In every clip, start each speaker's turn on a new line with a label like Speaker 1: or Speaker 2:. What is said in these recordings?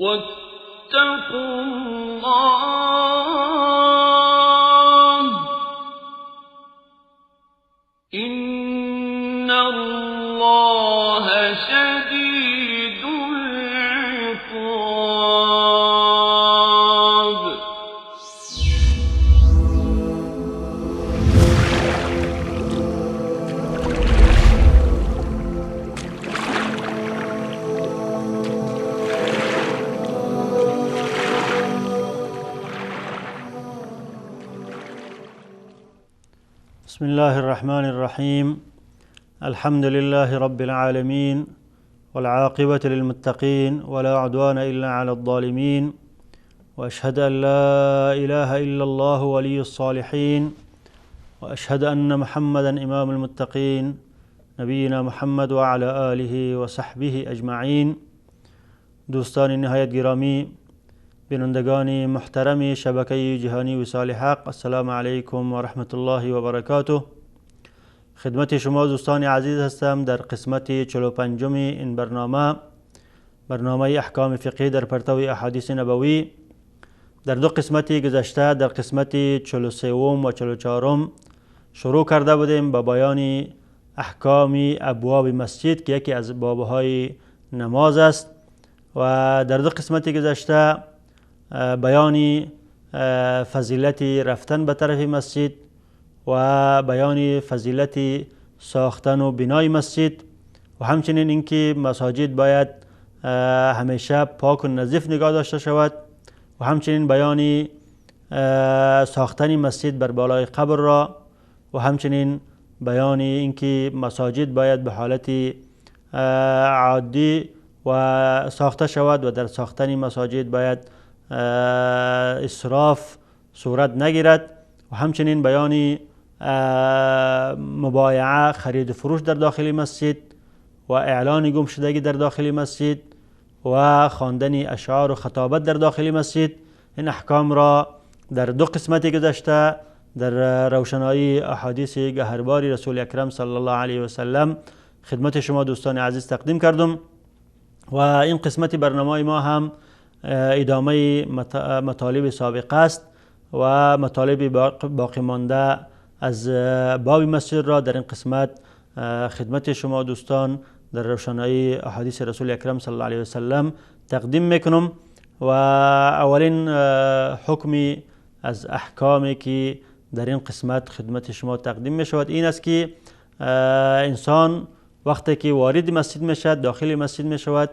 Speaker 1: واتقوا الله إن الله شديد العقاب.
Speaker 2: بسم الله الرحمن الرحیم. الحمد لله رب العالمین والعاقبة للمتقین ولا عدوان إلا على الظالمین وأشهد أن لا إله إلا الله ولي الصالحین وأشهد أن محمدا إمام المتقین نبینا محمد وعلى آله وصحبه اجمعین. دوستان نهایت گرامی، بینندگان محترم شبکه جهانی وصال حق، السلام علیکم و رحمت الله و برکاته. خدمت شما دوستان عزیز هستم در قسمت 45 این برنامه، برنامه احکام فقهی در پرتو احادیث نبوی. در دو قسمت گذشته، در قسمت 43 و 44 شروع کرده بودیم با بیان احکام ابواب مسجد که یکی از بابهای نماز است، و در دو قسمت گذشته بیان فضیلت رفتن به طرف مسجد و بیان فضیلت ساختن و بنای مسجد و همچنین اینکه مساجد باید همیشه پاک و نظیف نگاه داشته شود، و همچنین بیان ساختن مسجد بر بالای قبر را، و همچنین بیان اینکه مساجد باید به حالت عادی و ساخته شود و در ساختن مساجد باید اسراف صورت نگیرد، و همچنین بیان مبایعه، خرید و فروش در داخل مسجد و اعلان گم شدگی در داخل مسجد و خواندن اشعار و خطابت در داخل مسجد. این احکام را در دو قسمت گذشته در روشنایی احادیث گهربار رسول اکرم صلی الله علیه و سلم خدمت شما دوستان عزیز تقدیم کردم، و این قسمت برنامه ما هم ادامه مطالب سابقه است و مطالب باقی مانده از باب مسجد را در این قسمت خدمت شما دوستان در روشنایی احادیث رسول اکرم صلی الله علیه و سلم تقدیم میکنم. و اولین حکمی از احکامی که در این قسمت خدمت شما تقدیم می شود این است که انسان وقتی که وارد مسجد می شود، داخل مسجد می شود،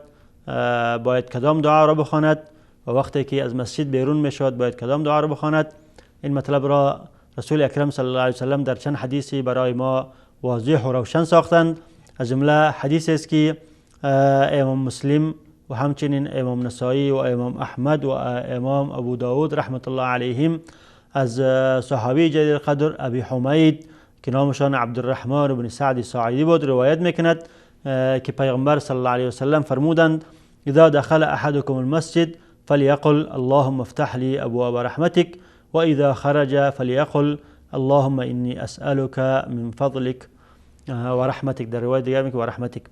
Speaker 2: باید کدام دعا را بخواند، و وقتی که از مسجد بیرون می شود باید کدام دعا را بخواند. این مطلب را رسول اکرم صلی الله علیه و سلم در چند حدیثی برای ما واضح و روشن ساختند. از جمله حدیث است که امام مسلم و همچنین امام نسائی و امام احمد و امام ابو داود رحمت الله علیهم از صحابی جلیل القدر ابی حمید که نامشان عبدالرحمن بن سعد ساعدی بود روایت میکند که پیغمبر صلی الله علیه و سلم فرمودند: اذا دخل احدكم المسجد فليقل اللهم افتح لي ابواب رحمتك واذا خرج فليقل اللهم اني اسالك من فضلك ورحمتك. در روایت دیگر میگه ورحمتك.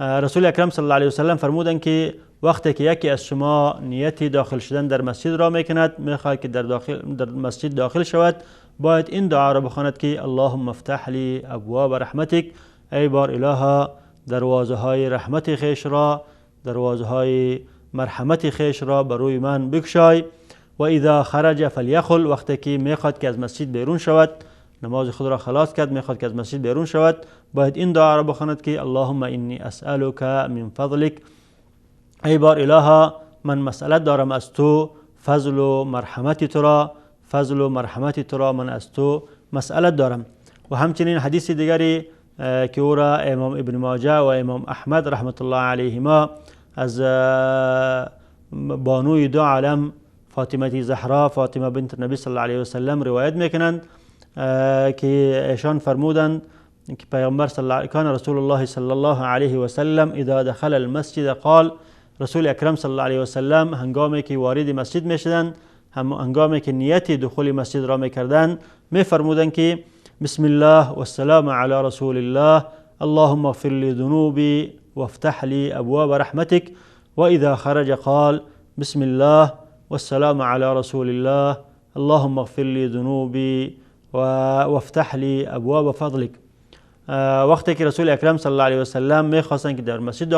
Speaker 2: رسول اکرم صلی الله علیه و سلم فرمودند که وقتی که یکی از شما نیت داخل شدن در مسجد را میکند، میخواهد که در مسجد داخل شود، باید این دعا را بخواند که اللهم افتح لی ابواب رحمتک، ای بار الها دروازه های رحمت خویش را، دروازه های مرحمت خویش را بر روی من بگشای. و اذا خرج فلیقل، وقتی که میخواد که از مسجد بیرون شود، نماز خود را خلاص کرد، میخواد که از مسجد بیرون شود، باید این دعا را بخواند که اللهم انی اسألک من فضلک، ای بار الها من مسئلت دارم از تو، فضل و مرحمت تو را، فضل و مرحمت تو را من از تو مسئلت دارم. و همچنین حدیث دیگری که او را امام ابن ماجه و امام احمد رحمت الله علیهما از بانوی دو عالم فاطمه زهرا، فاطمه بنت نبی صلی الله علیه و سلم روایت میکنند که ایشان فرمودند که پیغمبر صلی کان رسول الله صلی الله علیه و سلم اذا دخل المسجد قال، رسول اکرم صلی الله علیه و سلم هنگامی که وارد مسجد میشدند، هنگامی که نیت دخول مسجد را میکردند، میفرمودند که بسم الله والسلام علی رسول الله اللهم اغفر لي ذنوبي وافتح لي ابواب رحمتك، واذا خرج قال بسم الله والسلام علی رسول الله اللهم اغفر لی ذنوبی وافتح لی ابواب فضلک. وقتی که رسول اکرم صلی الله علیه و سلم میخواستند که در مسجد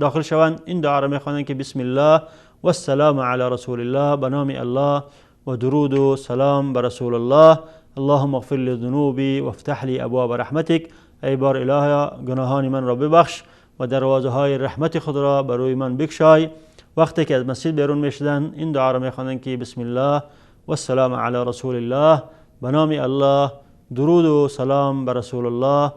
Speaker 2: داخل شوند، این دعا را میخواندند که بسم الله والسلام علی رسول الله، به نام الله و درود و سلام بر رسول الله، اللهم اغفر لی ذنوبی وافتح لی ابواب رحمتک. ای بار الهیا گناهان من را ببخش و دروازه های رحمت خود را بر روی من بگشای. وقتی که از مسجد بیرون میشدند این دعا را میخواندند که بسم الله والسلام علی رسول الله، به نام الله، درود و سلام بر رسول الله،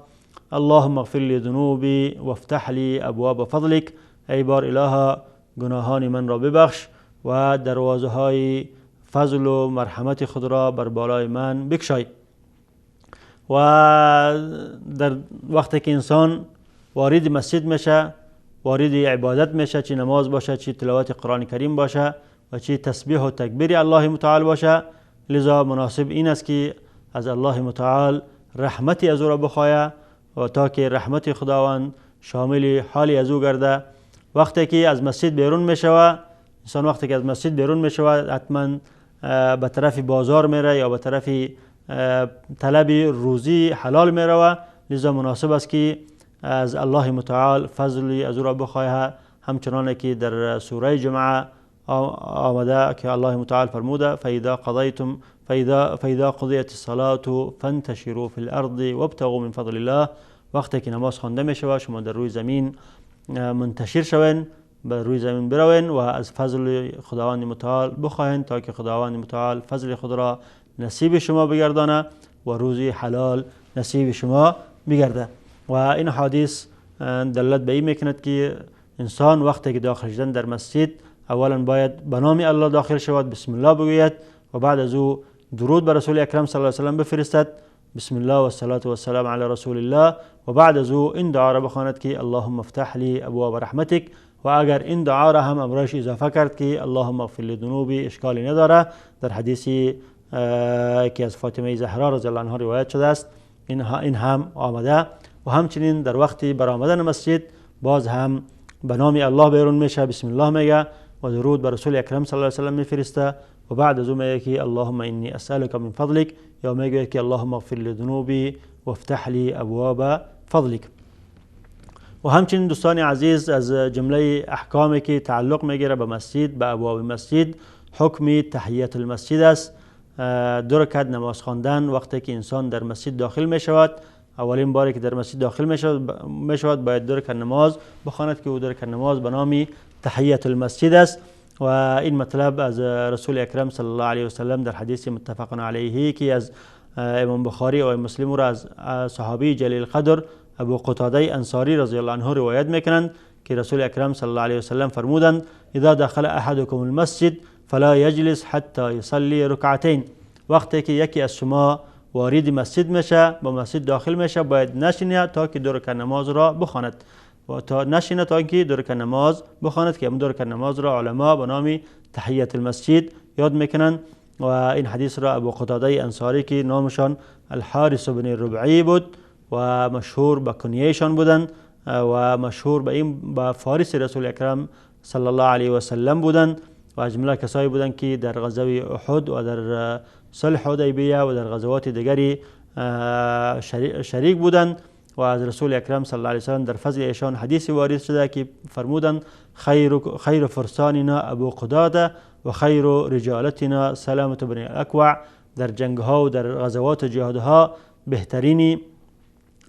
Speaker 2: اللهم اغفر لی ذنوبی وافتح لی ابواب فضلک. ای بار الها گناهان من را ببخش و دروازه های فضل و مرحمت خود را بر بالای من بکشای. و در وقتی که انسان وارد مسجد میشه، وارد عبادت میشه، چه نماز باشه، چه تلاوت قرآن کریم باشه و چه تسبیح و تکبیر الله متعال باشه، لذا مناسب این است که از الله متعال رحمتی از او را بخواهد و تا که رحمت خداوند شامل حال از او گرده. وقتی که از مسجد بیرون میشود، انسان وقتی که از مسجد بیرون میشود حتما به طرف بازار میره یا به طرف طلب روزی حلال میروه، لذا مناسب است که از الله متعال فضلی از او را بخواهد، همچنان که در سوره جمعه آمده که الله متعال فرموده فاذا قضیت الصلاة فانتشروا فی الارض وابتغوا من فضل الله. وقتی که نماز خوانده می شود شما در روی زمین منتشر شوین، بر روی زمین بروین و از فضل خداوند متعال بخواهند تا که خداوند متعال فضل خود را نصیب شما بگردانه و روزی حلال نصیب شما بگرده. و این حدیث دلالت به این میکند که انسان وقتی که داخل شدن در مسجد اولا باید به نام الله داخل شود، بسم الله بگوید و بعد از او درود بر رسول اکرم صلی الله علیه و سلم بفرستد، بسم الله والصلاة والسلام علی رسول الله، و بعد از او این دعا را بخواند که اللهم افتح لی ابواب رحمتک. و اگر این دعا را هم امرش اضافه کرد که اللهم اغفر لی ذنوبی، اشکالی نداره. در حدیثی که از فاطمه زهرا رضی الله عنها روایت شده است این هم آمده. و همچنین در وقت برآمدن مسجد باز هم به نام الله بیرون میشه، بسم الله میگه و درود بر رسول اکرم صلی الله علیه و سلم میفرسته و بعد از او میگه که اللهم انی اسألک من فضلک، یا میگه که اللهم اغفر لی ذنوبی وافتح لی ابواب فضلک. و همچنین دوستان عزیز از جمله احکامی که تعلق میگیره به مسجد، به ابواب مسجد، حکم تحیت المسجد است. دو رکعت نماز خواندن وقتی که انسان در مسجد داخل میشود، اولین باری که در مسجد داخل میشود باید دو رکعت نماز بخواند که او دو رکعت نماز به نام تحیت المسجد است. و این مطلب از رسول اکرم صلی الله علیه و سلم در حدیث متفق علیه که از امام بخاری و مسلم را از صحابی جلیل قدر ابو قتاده انصاری رضی الله عنه روایت میکنند که رسول اکرم صلی الله علیه و سلم فرمودند اذا دخل احدكم المسجد فلا یجلس حتی یصلی رکعتین. وقتی که یکی از شما وارد مسجد میشه، با مسجد داخل میشه، باید نشینه تا که دو رکعت نماز را بخواند و تا نشینه تا اینکه دو رکعت نماز بخواند که دو رکعت نماز را علما به نام تحیت المسجد یاد میکنند. و این حدیث را ابو قتاده انصاری که نامشان الحارث بن ربعی بود و مشهور به کنیهشان بودند و مشهور به این به فارس رسول اکرم صلی الله علیه و سلم بودند و از جمله کسایی بودند که در غزوه احد و در صلح حدیبیه و در غزوات دیگری شریک بودند. و از رسول اکرم صلی الله علیه و سلم در فضل ایشان حدیث وارد شده که فرمودند خیر فرساننا ابو قتاده و خیر رجالتنا سلامة بن الاکوع. در جنگ ها و در غزوات و جهادها بهترین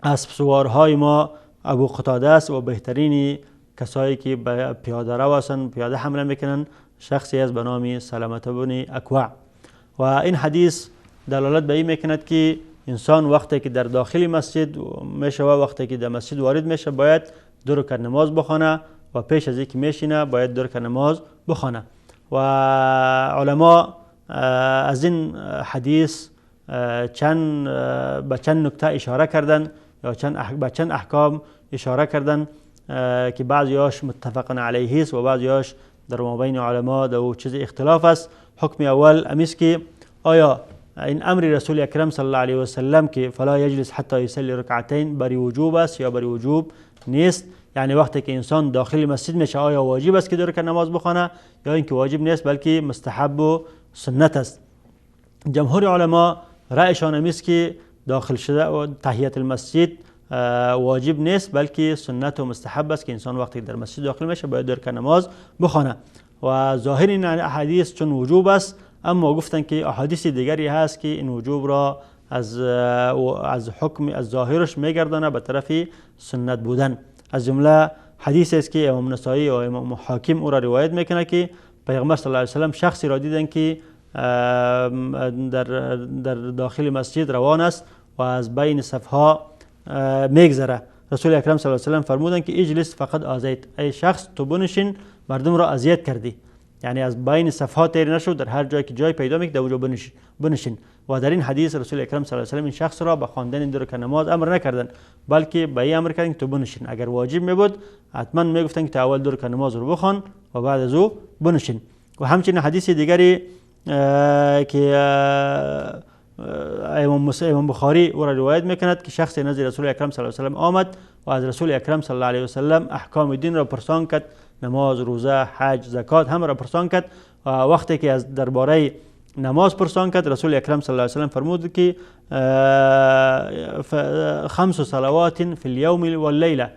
Speaker 2: اسب سوارهای ما ابو قتاده است و بهترین کسایی که پیاده رو هستند، پیاده حمله میکنن، شخصی است به نام سلامة بن اکوع. و این حدیث دلالت به این میکند که انسان وقتی که در داخل مسجد میشه و وقتی که در مسجد وارد میشه باید دو رکعت نماز بخوانه و پیش از اینکه میشینه باید دو رکعت نماز بخوانه. و علما از این حدیث به چند نکته اشاره کردن یا به چند احکام اشاره کردن که بعضیاش متفق علیه است و بعضیاش در مابین علما در چیز اختلاف است. حکم اول امیست که آیا این امر رسول اکرم صلی الله علیه و سلم که فلا یجلس حتی یصلی رکعتین بری وجوب است یا بری وجوب نیست، یعنی وقتی که انسان داخل مسجد میشه آیا واجب است که دو رکعت نماز بخوانه یا اینکه واجب نیست بلکه مستحب و سنت است. جمهور علما رأیشان است که داخل شده و تحیت المسجد واجب نیست بلکه سنت و مستحب است که انسان وقتی در مسجد داخل میشه باید دو رکعت نماز بخوانه. و ظاهر این احادیث چون وجوب است، اما گفتن که احادیث دیگری هست که این وجوب را از حکم از ظاهرش میگردانه به طرف سنت بودن. از جمله حدیث است که امام نسائی و امام حاکم او را روایت میکنه که پیغمبر صلی الله علیه و سلم شخصی را دیدن که در داخل مسجد روان است و از بین صفها میگذره. رسول اکرم صلی الله علیه و سلم فرمودند که اجلس فقط آزیت، ای شخص تو بنشین، مردم را اذیت کردی، یعنی از بین صفها تیر نشو، در هر جایی که جای پیدا میکنی در اونجا بنشین. و در این حدیث رسول اکرم صلی الله علیه و سلم این شخص را به خواندن دو رکعت نماز امر نکردن بلکه به این امر کردن که تو بنشین. اگر واجب میبود حتما میگفتن که تو اول دو رکعت نماز رو بخوان و بعد از او بنشین. و همچنین حدیث دیگری که امام بخاری او را روایت میکند که شخص نزد رسول اکرم صلی الله علیه و سلم آمد و از رسول اکرم صلی الله علیه و سلم احکام دین را پرسان کرد، نماز، روزه، حج، زکات هم را پرسان کرد. و وقتی که از درباره نماز پرسان کرد رسول اکرم صلی الله علیه و سلم فرمود که خمس صلوات فی اليوم واللیله،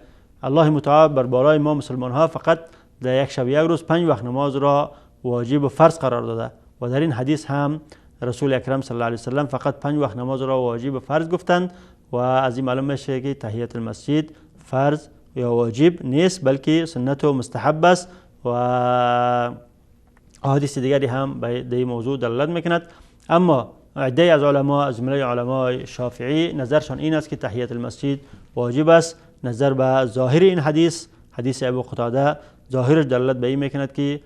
Speaker 2: الله متعال بر بالای ما مسلمان ها فقط در یک شب یک روز 5 وقت نماز را واجب و فرض قرار داده. و در این حدیث هم رسول اکرم صلی الله علیه و سلم فقط 5 وقت نماز را واجب و فرض گفتند و از این معلوم میشه که تحیت المسجد فرض یا واجب نیست بلکه سنت و مستحب است. و احادیث دیگری هم به این موضوع دلالت میکند. اما عده از علما از جمله علمای شافعی نظرشان این است که تحیت المسجد واجب است. نظر به ظاهر این حدیث، حدیث ابو قتاده، ظاهرش دلالت به این میکند که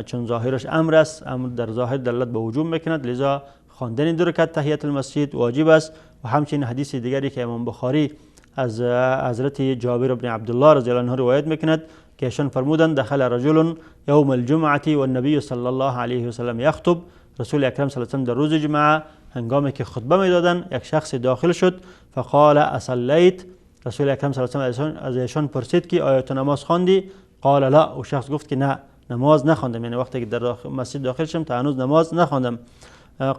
Speaker 2: چون ظاهرش امر است، امر در ظاهر دلالت به وجوب میکند، لذا خواندن دو رکعت تحیت المسجد واجب است. و همچنین حدیث دیگری که امام بخاری از حضرت جابر بن عبدالله رضی الله عنه روایت میکند که ایشان فرمودند دخل رجل یوم الجمعه والنبی صلی الله علیه و سلم یخطب، رسول اکرم صلی الله علیه و سلم در روز جمعه هنگامی که خطبه میدادند یک شخص داخل شد، فقال اصلیت، رسول اکرم صلی الله علیه و سلم از ایشان پرسید که آیا تو نماز خواندی؟ قال لا، و شخص گفت که نه نماز نخواندم، یعنی وقتی که در مسجد داخل شدم تا هنوز نماز نخواندم.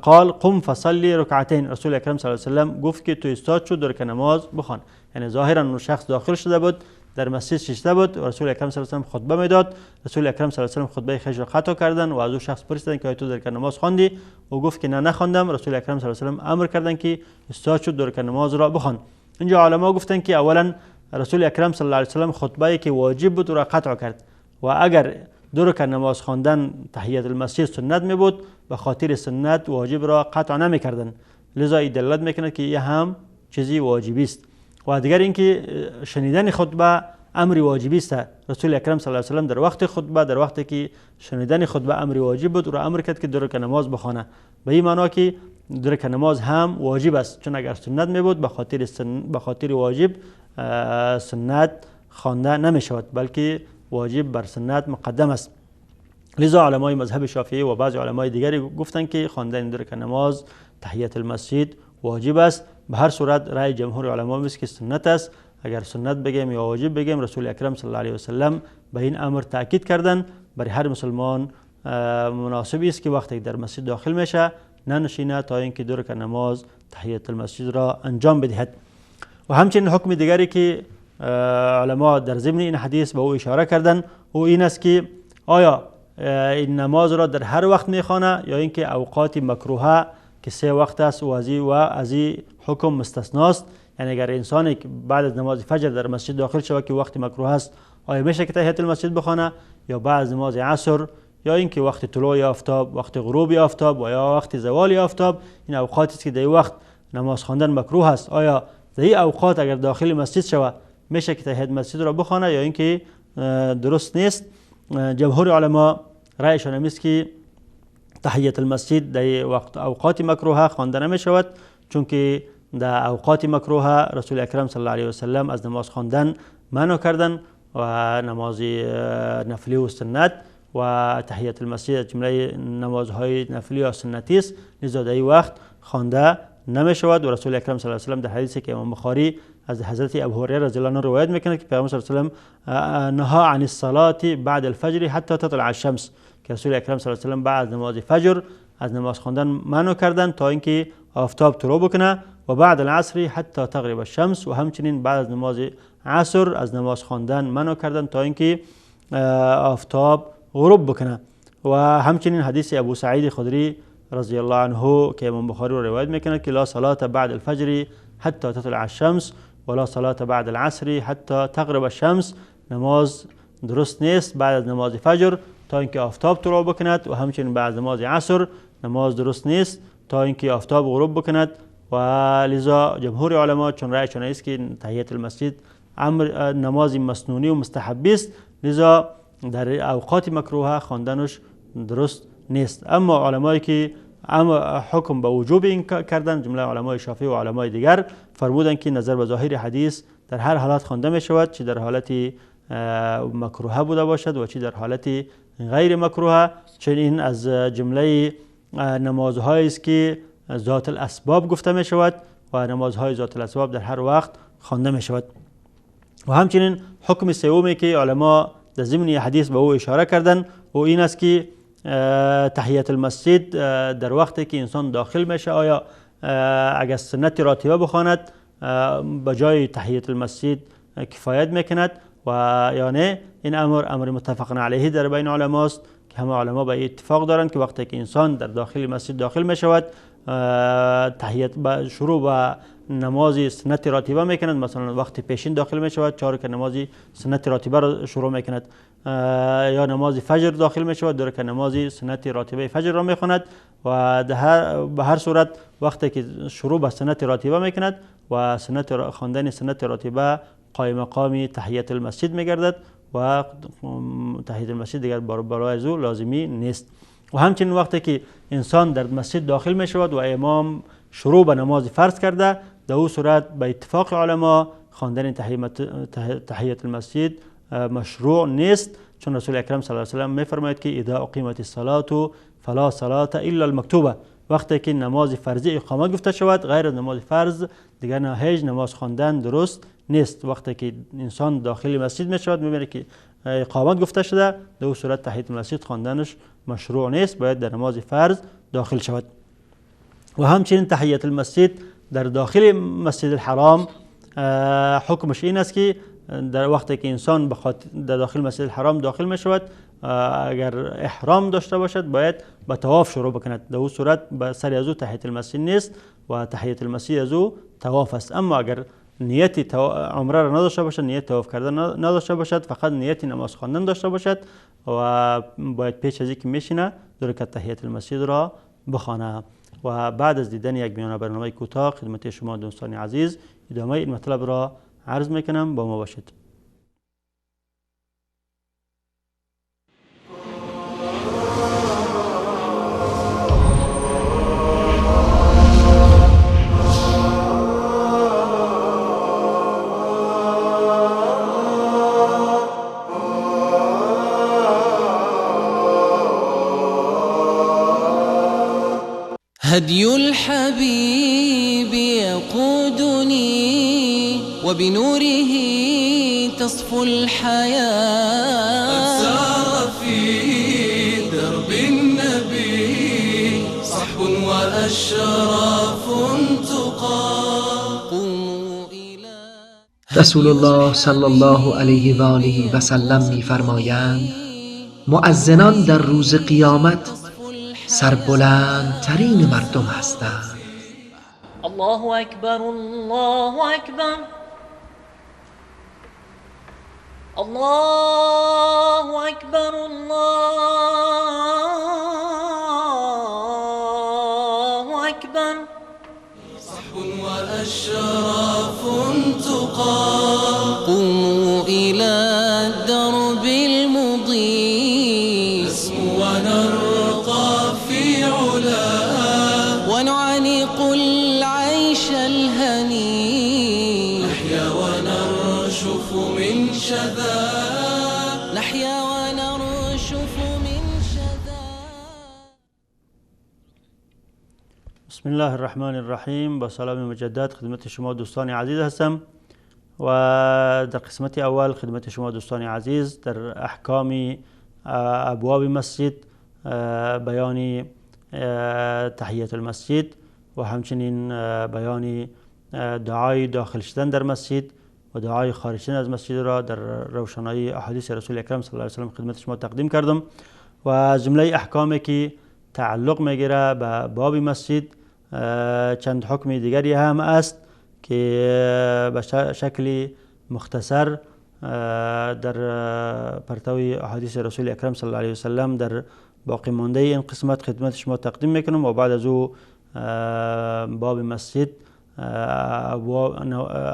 Speaker 2: قال قم فصلی رکعتین، رسول اکرم صلی الله علیه و سلم گفت که تو ایستاد شو دو رکعت نماز بخوان. یعنی ظاهرا اون شخص داخل شده بود، در مسجد نشسته بود و رسول اکرم صلی الله علیه و سلم خطبه میداد. رسول اکرم صلی الله علیه و سلم خطبه خویش را قطع کردن و از او شخص پرسیدن که آیا تو دو رکعت نماز خواندی؟ او گفت که نه نخواندم. رسول اکرم صلی الله علیه و سلم امر کردن که ایستاد شو دو رکعت نماز را بخوان. اینجا علما گفتن که اولا رسول اکرم صلی الله علیه و سلم خطبه که واجب بود را قطع کرد و اگر دو رکعت نماز خواندن تحیت المسجد سنت می بود به خاطر سنت واجب را قطع نمی کردن، لذا این دلالت میکند که این هم چیزی واجبی است. و دیگر اینکه شنیدن خطبه امر واجبی است. رسول اکرم صلی الله علیه و سلم در وقت خطبه، در وقتی که شنیدن خطبه امر واجب بود، او را امر کرد که دو رکعت نماز بخوانه، به این معنا که دو رکعت نماز هم واجب است، چون اگر سنت می بود به خاطر واجب سنت خوانده نمی شود بلکه واجب بر سنت مقدم است. لذا علمای مذهب شافعی و بعض علمای دیگری گفتند که خواندن دو رکعت نماز تحیت المسجد واجب است. به هر صورت رأی جمهور علما است که سنت است. اگر سنت بگیم یا واجب بگیم، رسول اکرم صلی الله علیه و سلم به این امر تاکید کردن. برای هر مسلمان مناسب است که وقتی در مسجد داخل میشه ننشینه تا اینکه دو رکعت نماز تحیت المسجد را انجام بدهد. و همچنین حکم دیگری که علما در ضمن این حدیث به او اشاره کردن او این است که آیا این نماز را در هر وقت میخوانه یا اینکه اوقات مکروهه که 3 وقت است و از این حکم مستثناست. یعنی اگر انسانی که بعد از نماز فجر در مسجد داخل شود که وقت مکروه است، آیا میشه که تحیت المسجد بخوانه یا بعد از نماز عصر یا اینکه وقت طلوع آفتاب، وقت غروب آفتاب و یا وقت زوال آفتاب، این اوقاتی است که در وقت نماز خواندن مکروه است. آیا در این اوقات اگر داخل مسجد شود میشه که تحیت مسجد را بخوانه یا اینکه درست نیست؟ جمهور علما رأیشان است که تحیت المسجد در وقت اوقات مکروه خوانده نمی شود، چون که در اوقات مکروه رسول اکرم صلی الله علیه و سلم از نماز خواندن منع کردن و نماز نفلی و سنت و تحیت المسجد از جمله نمازهای نفلی و سنتی است، لذا در این وقت خوانده نمی شود. و رسول اکرم صلی الله علیه و سلم در حدیثی که امام بخاری از حضرت ابو هریره رضی الله عنه روایت میکنه که پیامبر صلی الله علیه و سلم نهى عن الصلاة بعد الفجر حتی تطلع الشمس، که رسول اکرم صلی الله علیه و سلم بعد نماز فجر از نماز خواندن منع کردن تا اینکه آفتاب طلوع بکنه، و بعد العصر حتی تغرب الشمس، و همچنین بعد از نماز عصر از نماز خواندن منع کردن تا اینکه آفتاب غروب بکنه. و همچنین حدیث ابو سعید خدری رضی الله عنه که امام بخاری رو روایت میکنه که لا صلاة بعد الفجر حتی تطلع الشمس ولا صلاة بعد العصر حتی تغرب الشمس، نماز درست نیست بعد از نماز فجر تا اینکه آفتاب طلوع بکند، و همچنین بعد از نماز عصر نماز درست نیست تا اینکه آفتاب غروب بکند. و لذا جمهور علما چون رأیشان است که تحیت المسجد امر نماز مسنونی و مستحبی است، لذا در اوقات مکروهه خواندنش درست نیست. اما علمایی که اما حکم به وجوب این کردن، جمله علمای شافعی و علمای دیگر فرمودند که نظر به ظاهر حدیث در هر حالت خوانده می شود، چه در حالت مکروهه بوده باشد و چه در حالت غیر مکروهه، چون این از جمله نمازهایی است که ذات الاسباب گفته می شود و نمازهای ذات الاسباب در هر وقت خوانده می شود. و همچنین حکم سومی که علما در ضمن حدیث به او اشاره کردن و این است که تحیت المسجد در وقتی که انسان داخل میشه، آیا اگر سنت راتبه بخواند به جای تحیت المسجد کفایت میکند و یا نه؟ این امر امر متفق علیه در بین علماست که همه علما به اتفاق دارند که وقتی که انسان در داخل مسجد داخل میشود تحیت شروع به نماز سنت راتبه میکند، مثلا وقت پیشین داخل میشود 4 رکعت نماز سنت راتبه را شروع میکند، یا نماز فجر داخل میشود 2 رکعت نماز سنت راتبه فجر را میخواند، و به هر صورت وقتی که شروع به سنت راتبه میکند و سنت خواندن سنت راتبه قایم مقام تحیت المسجد میگردد و تحیت المسجد دیگر برای از او لازمی نیست. و همچنین وقتی که انسان در مسجد داخل میشود و امام شروع به نماز فرض کرده، در او صورت به اتفاق علما خواندن تحیت المسجد مشروع نیست، چون رسول اکرم صلی الله علیه و سلم میفرماید که اذا اقیمت الصلاة فلا صلاة الا المکتوبه، وقتی که نماز فرضی اقامت گفته شود غیر از نماز فرض دیگر نه هیچ نماز خواندن درست نیست. وقتی که انسان داخل مسجد میشود میبینه که اقامت گفته شده، در او صورت تحیت المسجد خواندنش مشروع نیست، باید در نماز فرض داخل شود. و همچنین تحیت المسجد در داخل مسجد الحرام حکمش این است که در وقتی که انسان در داخل مسجد الحرام داخل می شود اگر احرام داشته باشد باید به طواف شروع بکند، در او صورت به سر از او تحیت المسجد نیست و تحیت المسجد از او طواف است. اما اگر نیت عمره را نداشته باشد، نیت طواف کردن نداشته باشد، فقط نیت نماز خواندن داشته باشد و باید پیش از اینکه میشینه 2 رکعت تحیت المسجد را بخوانه. و بعد از دیدن یک میانه برنامه کوتاه خدمت شما دوستان عزیز ادامه این مطلب را عرض میکنم، با ما باشید.
Speaker 1: هدي الحبيب يقودني وبنوره تصفو الحياة،
Speaker 3: قد سار في درب النبي صحب وأشراف تقى.
Speaker 1: قوموا إلى
Speaker 4: رسول الله صلی الله علیه و آله و سلم می‌فرمایند مؤذنان در روز قیامت سربلندترین مردم هستند.
Speaker 5: الله اکبر الله اکبر الله اکبر الله اکبر.
Speaker 3: صحب وأشراف تقى.
Speaker 1: قوموا إلى الدرب المضيء
Speaker 3: نسمو ونرقى في علا
Speaker 1: ونعانق العيش الهني،
Speaker 3: نحيا ونرشف من شذا،
Speaker 1: نحيا ونرشف من شذا.
Speaker 2: بسم بسم الله الرحمن الرحیم. با سلام مجدد خدمت شما دوستان عزیز هستم و در قسمت اول خدمت شما دوستان عزیز در احکام ابواب مسجد، بیان تحیت المسجد و همچنین بیان دعای داخل شدن در مسجد و دعای خارج شدن از مسجد را در روشنایی احادیث رسول اکرم صلی الله علیه و سلم خدمت شما تقدیم کردم. و از جمله احکامی که تعلق میگیره به باب مسجد چند حکم دیگری هم است که به شکل مختصر در پرتوی احادیث رسول اکرم صلی الله علیه و سلم در باقی مانده این قسمت خدمت شما تقدیم میکنم. و بعد از او باب مسجد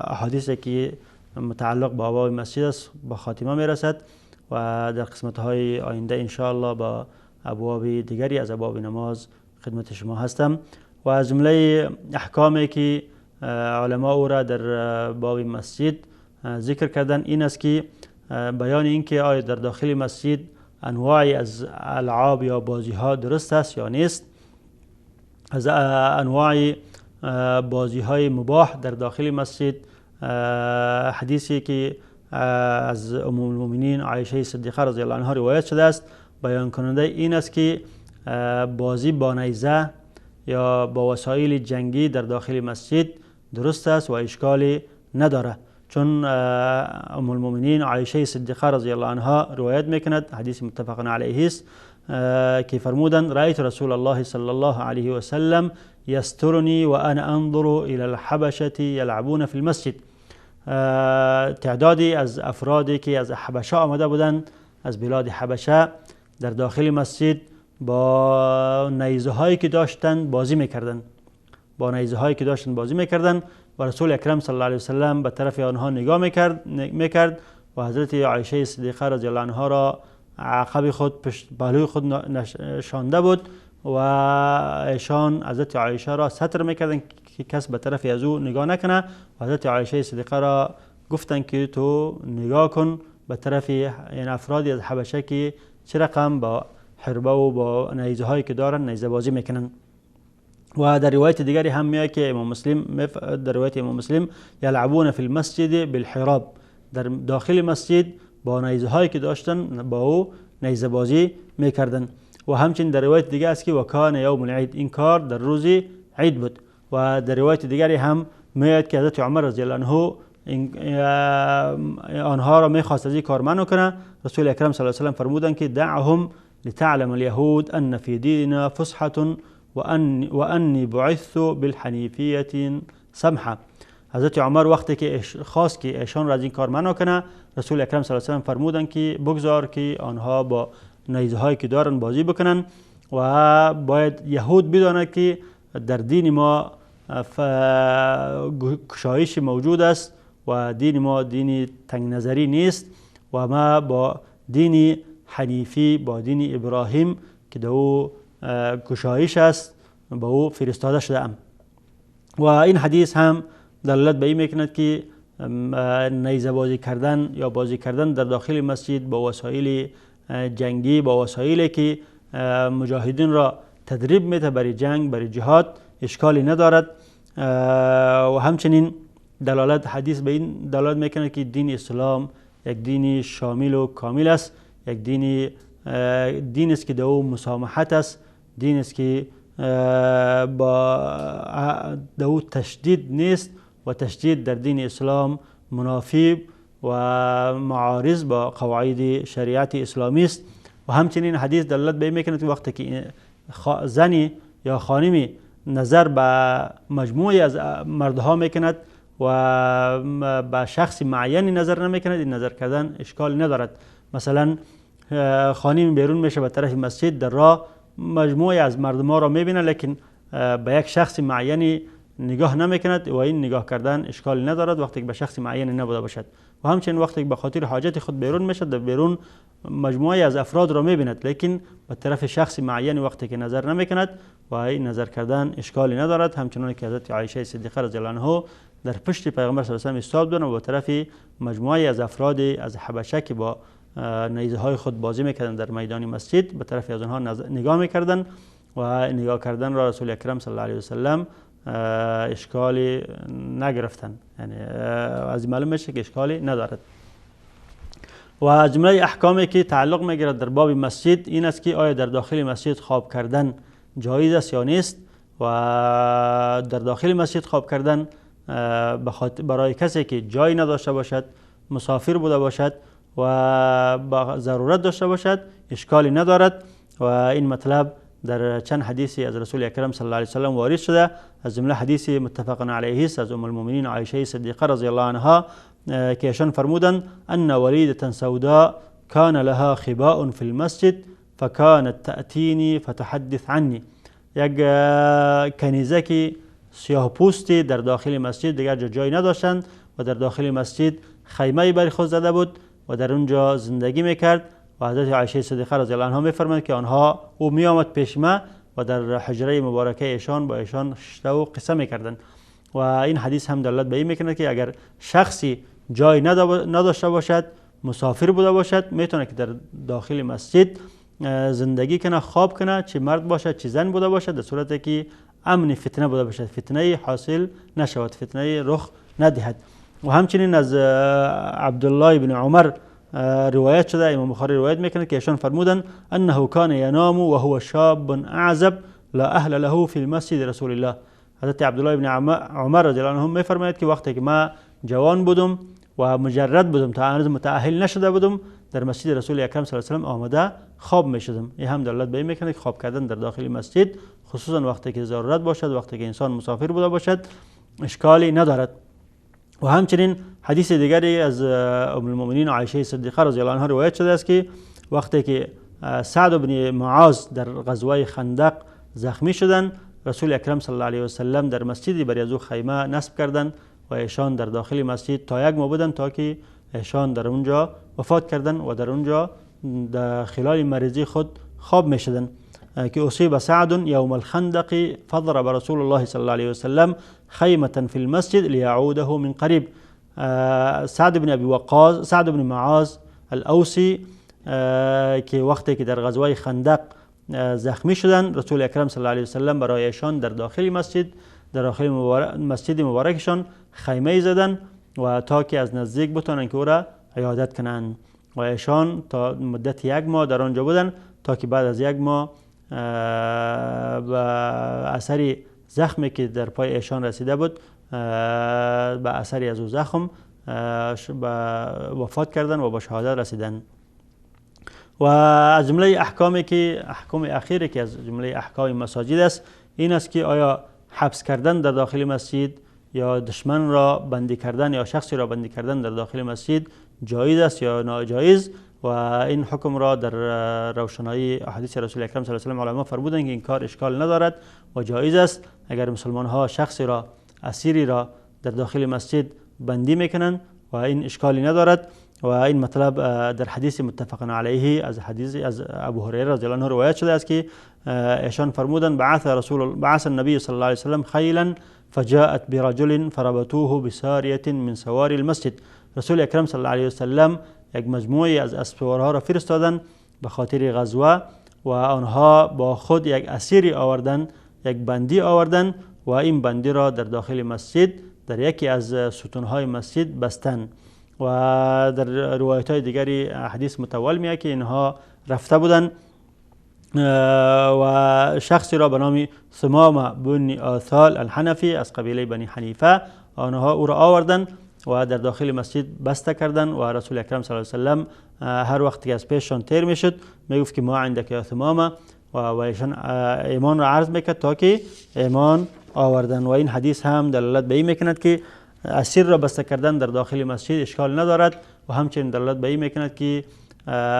Speaker 2: احادیثی که متعلق با باب مسجد است با خاتمه میرسد و در قسمت های آینده انشاءالله با ابواب دیگری از ابواب نماز خدمت شما هستم. و از جمله احکامی که علما او را در باب مسجد ذکر کردن این است که بیان این که آیا در داخل مسجد انواعی از العاب یا بازی ها درست است یا نیست. از انواع بازی های مباح در داخل مسجد حدیثی که از ام المؤمنین عایشه صدیقه رضی الله عنها روایت شده است بیان کننده این است که بازی با نیزه یا با وسایل جنگی در داخل مسجد درست است و اشکالی نداره، چون ام المؤمنین عایشه صدیقه رضی الله عنها روایت میکند، حدیث متفق علیه است، که فرمودند رأیت رسول الله صلی الله علیه و سلم یسترنی و انا انظر الى الحبشه یلعبون فی المسجد. تعدادی از افرادی که از حبشه آمده بودند، از بلاد حبشه، در داخل مسجد با نیزه هایی که داشتند بازی میکردند، با نیزه هایی که داشتند بازی میکردند و رسول اکرم صلی الله علیه و سلم به طرف آنها نگاه میکرد و حضرت عایشه صدیقه رضی الله عنها را عقب خود پشت پهلوی خود نشانده بود و ایشان حضرت عایشه را ستر میکردند که کس به طرف از او نگاه نکنه. و حضرت عایشه صدیقه را گفتند که تو نگاه کن به طرف این افرادی از حبشه که چه رقم با حربه و با نیزه هایی که دارن نیزه بازی میکنن. و در روایت دیگری هم میاد که امام مسلم، در روایت امام مسلم یلعبون فی المسجد بالحراب، در داخل مسجد با نیزه هایی که داشتن با او نیزه بازی میکردن. و همچنین در روایت دیگه است که و کان یوم العید، این کار در روز عید بود. و در روایت دیگری هم میاد که حضرت عمر رضی الله عنه آنها را میخواست از این کار منع کنه، رسول اکرم صلی الله علیه و سلم فرمودند که دعهم لتعلم اليهود ان في ديننا فسحة وانی بعثت بالحنیفیة سمحة. حضرت عمر وقتی که خواست که ایشان را از این کار منع کنه، رسول اکرم صلی الله علیه و سلم فرمودند که بگذار که آنها با نیزه هایی که دارن بازی بکنن و باید یهود بداند که در دین ما کشایش موجود است و دین ما دین تنگ نظری نیست و ما با دین حنیفی، با دین ابراهیم که در او کشایش است با او فرستاده شده ام. و این حدیث هم دلالت به این میکند که نیزه بازی کردن یا بازی کردن در داخل مسجد با وسایل جنگی، با وسایلی که مجاهدین را تدریب میده برای جنگ، برای جهاد، اشکالی ندارد. و همچنین دلالت حدیث به این دلالت میکنه که دین اسلام یک دین شامل و کامل است، یک دین است که در او مسامحت است، دین است که با در او تشدید نیست و تشدید در دین اسلام منافی و معارض با قواعد شریعت اسلامی است. و همچنین حدیث دلالت به این میکنه که وقتی که زنی یا خانمی نظر به مجموعی از مردها میکند و به شخص معینی نظر نمیکند، این نظر کردن اشکال ندارد. مثلا خانمی بیرون میشه به طرف مسجد، در راه مجموعی از مردم ها را میبینه، لیکن به یک شخص معینی نگاه نمیکند و این نگاه کردن اشکال ندارد وقتی که به شخص معینی نبوده باشد. و همچنین وقتی که به خاطر حاجت خود بیرون میشه، در بیرون مجموعی از افراد را میبیند، لیکن به طرف شخص معینی وقتی که نظر نمیکند و این نظر کردن اشکالی ندارد. همچنان که حضرت عایشه صدیقه رضی الله عنها در پشت پیغمبر صلی الله علیه و سلم ایستاد بودند و به طرف مجموعی از افراد از حبشه که با نیزه های خود بازی میکردند در میدان مسجد، به طرف از آنها نگاه میکردند و نگاه کردن را رسول اکرم صلی الله علیه وسلم اشکالی نگرفتن، یعنی از معلوم میشه که اشکالی ندارد. و جمله احکامی که تعلق میگیرد در باب مسجد این است که آیا در داخل مسجد خواب کردن جایز است یا نیست. و در داخل مسجد خواب کردن برای کسی که جای نداشته باشد، مسافر بوده باشد و ضرورت داشته باشد اشکالی ندارد. و این مطلب در چند حدیثی از رسول اکرم صلی الله علیه وسلم وارد شده، از جمله حدیث متفق علیه است از ام المؤمنین عایشه صدیقه رضی الله عنها که ایشان فرمودند ان ولیدة سوداء کان لها خباء فی المسجد فكانت تأتینی فتحدث عنی. یک کنیزکی سیاه پوستی در داخل مسجد دیگر جای نداشتند و در داخل مسجد خیمه بر خود زده بود و در اونجا زندگی میکرد. و حضرت عایشه صدیقه رضی الله عنها میفرمایند که آنها او میآمد پیش ما و در حجره مبارکه ایشان با ایشان شته و قصه میکردند. و این حدیث هم دلالت به این میکند که اگر شخصی جای نداشته باشد، مسافر بوده باشد، میتونه که در داخل مسجد زندگی کنه، خواب کنه، چه مرد باشد چه زن بوده باشد، در صورتی که امن فتنه بوده باشد، فتنه حاصل نشود، فتنه رخ ندهد. و همچنین از عبدالله بن عمر روایت شده، امام بخاری روایت میکنه که ایشان فرمودند انه کان ینام و هو شاب اعزب لا اهل له فی المسجد رسول الله. حضرت عبدالله بن عمر رضی الله عنه میفرماید که وقتی که ما جوان بودم و مجرد بودم، تا هنوز متأهل نشده بودم، در مسجد رسول اکرم صلی الله علیه و سلم آمده خواب میشدم. این هم دلالت به این میکنه که خواب کردن در داخل مسجد خصوصا وقتی که ضرورت باشد، وقتی که انسان مسافر بوده باشد، اشکالی ندارد. و همچنین حدیث دیگری از ام المؤمنین عایشه صدیقه رضی الله عنها روایت شده است که وقتی که سعد بن معاذ در غزوه خندق زخمی شدند، رسول اکرم صلی الله علیه و سلم در مسجدی برای از او خیمه نصب کردند و ایشان در داخل مسجد تا یک ماه بودند تا که ایشان در اونجا وفات کردند و در اونجا در خلال مریضی خود خواب می شدند. که اصیب سعد یوم الخندق فضرب رسول الله صلی الله علیه وسلم خیمة فی المسجد لیعوده من قریب. سعد بن ابی وقاص، سعد بن معاذ الاوسی که وقتی که در غزوه خندق زخمی شدند، رسول اکرم صلی الله علیه وسلم برای ایشان در داخل مسجد، در داخل مسجد مبارکشان خیمه زدن و تا که از نزدیک بتونن که او را عیادت کنند. و ایشان تا مدت یک ماه در آنجا بودن تا که بعد از یک ماه به اثر زخمی که در پای ایشان رسیده بود، به اثری از او زخم وفات کردن و با شهادت رسیدن. و از جمله احکامی که احکام اخیری که از جمله احکام مساجد است این است که آیا حبس کردن در داخل مسجد یا دشمن را بندی کردن یا شخصی را بندی کردن در داخل مسجد جایز است یا ناجایز. و این حکم را در روشنایی احادیث رسول اکرم صلی الله علیه و علما فرمودند که این کار اشکال ندارد و جایز است. اگر مسلمان ها شخصی را، اسیری را در داخل مسجد بندی میکنند و این اشکالی ندارد. و این مطلب در حدیث متفق علیه از حدیث از ابو هریره رضی الله عنه روایت شده است که ایشان فرمودند بعث النبی صلی الله علیه وسلم خیلا فجاءت برجل فربطوه بساریه من سواری المسجد. رسول اکرم صلی الله علیه وسلم یک مجموعه از اسپوارها را فرستادند به خاطر غزوه و آنها با خود یک اسیری آوردند، یک بندی آوردند و این بندی را در داخل مسجد در یکی از ستونهای مسجد بستند. و در روایت های دیگری حدیث متول میاد که اینها رفته بودند و شخصی را به نام ثمامه بن آثال الحنفی از قبیله بنی حنیفه آنها او را آوردند و در داخل مسجد بسته کردند و رسول اکرم صلی الله علیه وسلم هر وقت که از پیششان تیر میشد میگفت که ما عندک یا ثمامه و ایشان ایمان را عرض میکرد تا که ایمان آوردن. و این حدیث هم دلالت به این میکند که اسیر را بسته کردن در داخل مسجد اشکال ندارد و همچنین دلالت به این میکند که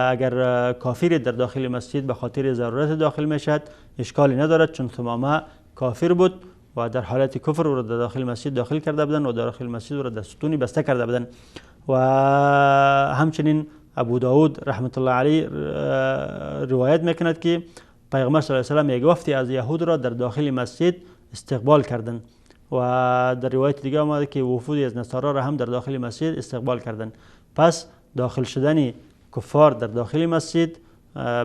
Speaker 2: اگر کافر در داخل مسجد به خاطر ضرورت داخل میشد اشکالی ندارد، چون ثمامه کافر بود و در حالت کفر او را در داخل مسجد داخل کرده بودند و در داخل مسجد او را در ستونی بسته کرده بودند. و همچنین ابو داود رحمت الله علیه روایت میکند که پیغمبر صلی الله علیه و سلم یک وفدی از یهود را در داخل مسجد استقبال کردند و در روایت دیگه آمده که وفودی از نصارا را هم در داخل مسجد استقبال کردند. پس داخل شدن کفار در داخل مسجد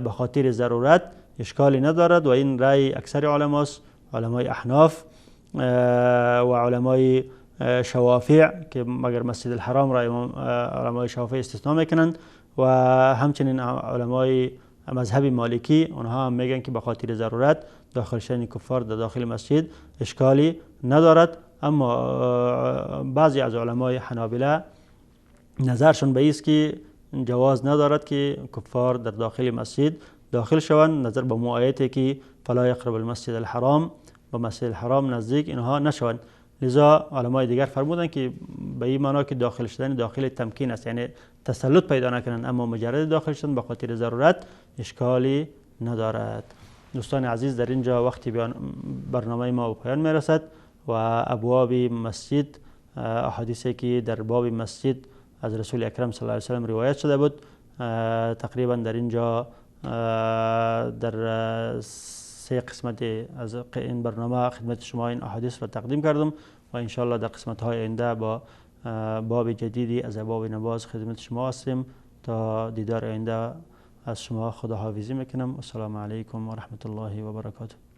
Speaker 2: به خاطر ضرورت اشکالی ندارد و این رأی اکثر علماست، علمای احناف و علمای شوافع که مگر مسجد الحرام را علمای شوافع استثناء میکنند و همچنین علمای مذهب مالکی، آنها هم میگن که به خاطر ضرورت داخل شدن کفار در داخل مسجد اشکالی ندارد. اما بعضی از علمای حنابله نظرشون به است که جواز ندارد که کفار در داخل مسجد داخل شوند، نظر به آیتی که فلا یقرب المسجد الحرام، به مسجد الحرام نزدیک اینها نشوند. لذا علمای دیگر فرمودند که به این معنا که داخل شدن داخل تمکین است، یعنی تسلط پیدا نکنند، اما مجرد داخل شدن به خاطر ضرورت اشکالی ندارد. دوستان عزیز، در اینجا وقتی برنامه ما به پایان میرسد و ابواب مسجد، احادیثی که در باب مسجد از رسول اکرم صلی الله علیه و سلم روایت شده بود، تقریبا در اینجا در سه قسمت از این برنامه خدمت شما این احادیث را تقدیم کردم و انشاءالله در قسمت های آینده با باب جدیدی از ابواب نماز خدمت شما هستیم. تا دیدار آینده از شما خداحافظی میکنم. السلام علیکم و رحمت الله و برکاته.